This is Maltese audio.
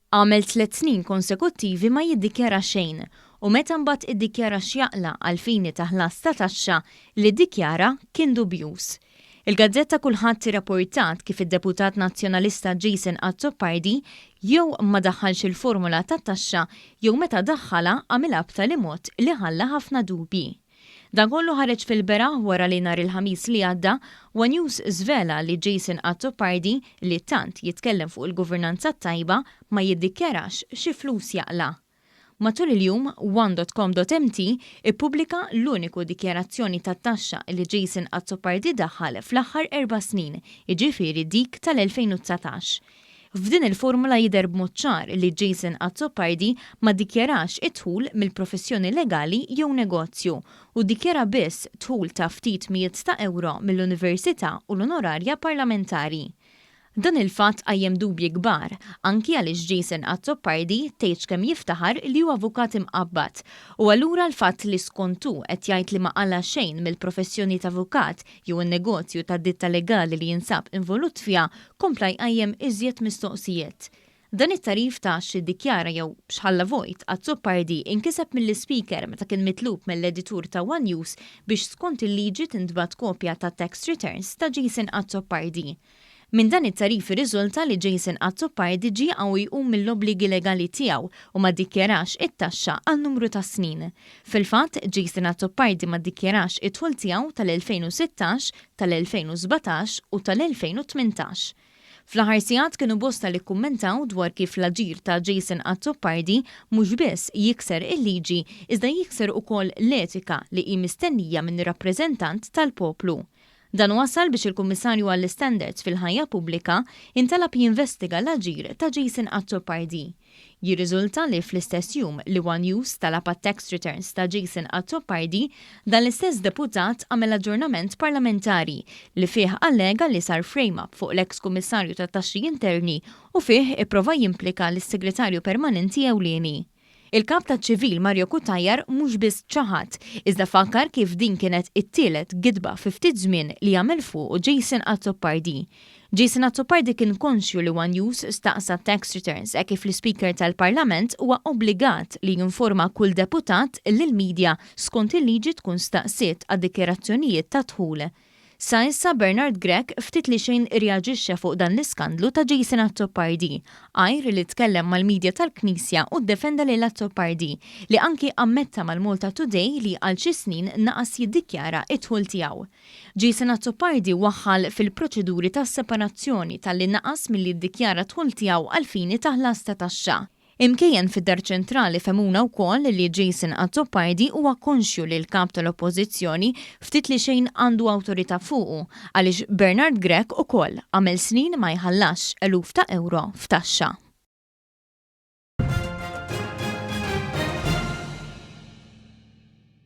Għamel tlett snin konsekuttivi ma jiddikjara xejn u meta mbagħad iddikjara x'jaqla' għall-fini ta' ħlas ta' taxxa, li ddikjara kien dubjuż. Il-gazzetta Kullħadd irrapportat kif id-deputat Nazzjonalista Jason Azzopardi jew ma daħħalx il-formula tat-taxxa jew meta daħħalha għamilha b'tali mod li ħalla ħafna dubji. Dan kollu ħareġ fil-beraħ wara li nhar il-Ħamis li għadda, one News żvela li Jason Azzopardi, li tant jitkellem fuq il-governanza t-tajba, ma jiddikjarax xi flus jaqla'. Matul il-jum, one dot com dot mt ippubblika l-uniku dikjarazzjoni tat-taxxa li Jason Azzopardi daħħal fl-aħħar erba' snin, jiġifieri dik tal-2019. F'din il-formula jidher b'mod ċar li Jason Azzopardi ma ddikjarax id-dħul mill-professjoni legali jew negozju u ddikjara biss dħul ta' ftit mijiet ta' ewro mill-Università u l-onorarja parlamentari. Dan il-fatt qajjem dubji kbar, anki għaliex Jason Azzopardi tgħidx kemm jiftaħar li hu avukat imqabbad u allura l-fatt li skont hu qed jgħid li ma qala' xejn mill-professjoni t'avukat jew in-negozju ta' ditta legali li jinsab involut fiha kompla jqajjem iżjed mistoqsijiet. Dan it-tagħrif ta' x'iddikjara jew x'ħalla vojt Azzopardi inkiseb mill-Ispeaker meta kien mitlub mill-editur ta' one News biex skont il-liġi tintbagħat kopja tat-tax returns ta' Jason Azzopardi. Minn dan it-tagħrif irriżulta li Jason Azzopardi ġie u jqum mill-obbligi legali tiegħu u ma ddikjarax it-taxxa għal numru ta' snin. Fil-fatt, Jason Azzopardi ma ddikjarax id-dħul tiegħu tal-2016, tal-2017 u tal-2018. Fl-aħħar sigħat kienu bosta li kkummentaw dwar kif l-aġir ta' Jason Azzopardi mhux biss jikser il-liġi iżda jikser ukoll l-etika li hi mistennija minn rappreżentant tal-poplu. Dan wassal biex il-Kummissarju għall-Istandards fil-Ħajja Pubblika intalab jinvestiga l-aġir ta' Jason Azzopardi. Jirriżulta li fl-istess jum li one News talab għat-tax returns ta' Jason Azzopardi, dan l-istess deputat għamel aġġornament parlamentari li fih allega li sar frame-up fuq l-eks Kummissarju tat-Taxxi Interni u fih ipprova jimplika lis-Segretarju Permanenti Ewlieni. Il-Kap taċ-Ċivil Mario Cutajar mhux biss ċaħad, iżda fakkar kif din kienet it-tielet gidba fi ftit żmien li għamel fuqu Jason Azzopardi. Jason Azzopardi kien konxju li one News staqsa t-tax returns hekk kif l-Ispeaker tal-Parlament huwa obbligat li jinforma kull deputat lill-media skont il-liġi tkun staqsiet għad-dikjarazzjonijiet ta' dħul. Sa issa Bernard Grech ftit li xejn irreaġixxa fuq dan l-iskandlu ta' Jason Azzopardi, għajr li tkellem mal-media tal-Knisja u ddefenda lil Azzopardi, li anki ammetta mal-Malta Today li għal xi snin naqas jiddikjara d-dħul tiegħu. Jason Azzopardi waħħal fil-proċeduri ta' separazzjoni talli naqas milli jiddikjara d-dħul tiegħu għall-fini ta' ħlas ta' taxxa. Imkejjen fid-Dar Ċentrali fehmuna wkoll li Jason Azzopardi huwa konxju li l-Kap tal-Oppożizzjoni ftit li xejn għandu awtorità fuqu għaliex Bernard Grech ukoll għamel snin ma jħallasx eluf ta' ewro f'taxxa.